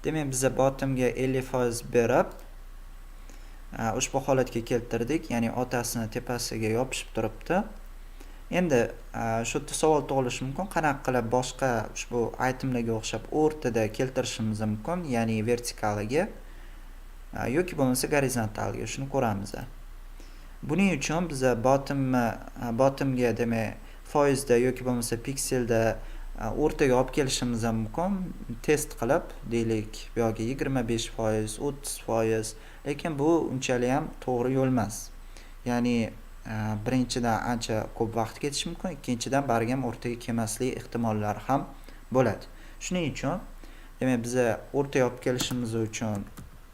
Demak, biza bottomga 50% berib, ushbu holatga keltirdik, ya'ni otasini tepasiga yopishib turibdi. Endi shu yerda savol tug'ilishi mumkin: qanaqa qilib boshqa ushbu itemlarga o'xshab o'rtada keltirishimiz mumkin, ya'ni vertikaliga yoki bo'lmasa gorizontalga? Shuni ko'ramiz. Buning uchun biza bottomga, demak, foizda yoki bo'lmasa pikselda o'rtaga olib kelishimiz ham mumkin, test qilib, deylik, bu yoqga 25%, 30%. Lekin bu unchalik ham to'g'ri yo'l emas, ya'ni birinchidan, ancha ko'p vaqt ketishi mumkin, ikkinchidan, baribir ham o'rtaga kelmaslik ehtimollari ham bo'ladi. Shuning uchun, demak, biza o'rtaga olib kelishimiz uchun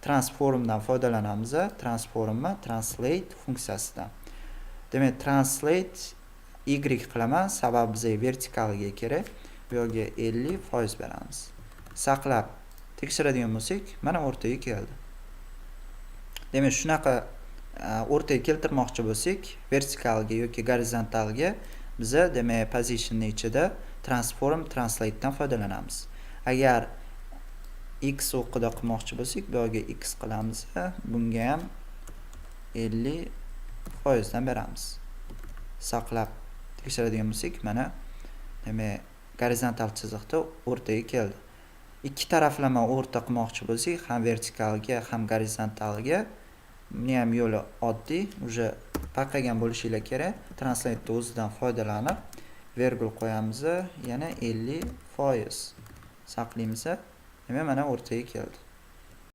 transformdan foydalanamiz. Transformni translate funksiyasidan. Demak, translate y qilaman, sababi bizga vertikalga kerak. Bu yoqga 50% beramiz. Saqlab tekshiradigan bo'lsak, mana, o'rtaga keldi. Demak, shunaqa o'rtaga keltirmoqchi bo'lsak, vertikalga yoki gorizontalga, biza, demak, positionni ichida transform translatedan foydalanamiz. Agar x o'qida qilmoqchi bo'lsak, bu yoqga x qilamiz, bunga ham 50%dan beramiz. Saqlab tekshiradigan bo'lsak, mana, demak, gorizontal chiziqda o'rtaga keldi. Ikki taraflama o'rta qilmoqchi bo'lsak, ham vertikalga, ham gorizontalga, buni ham yo'li oddiy, уже payqagan bo'lishinglar kerak. Translate o'zidan foydalanib, vergul qo'yamiz, yana 50%, saqlaymiz. Demak, mana, o'rtaga keldi.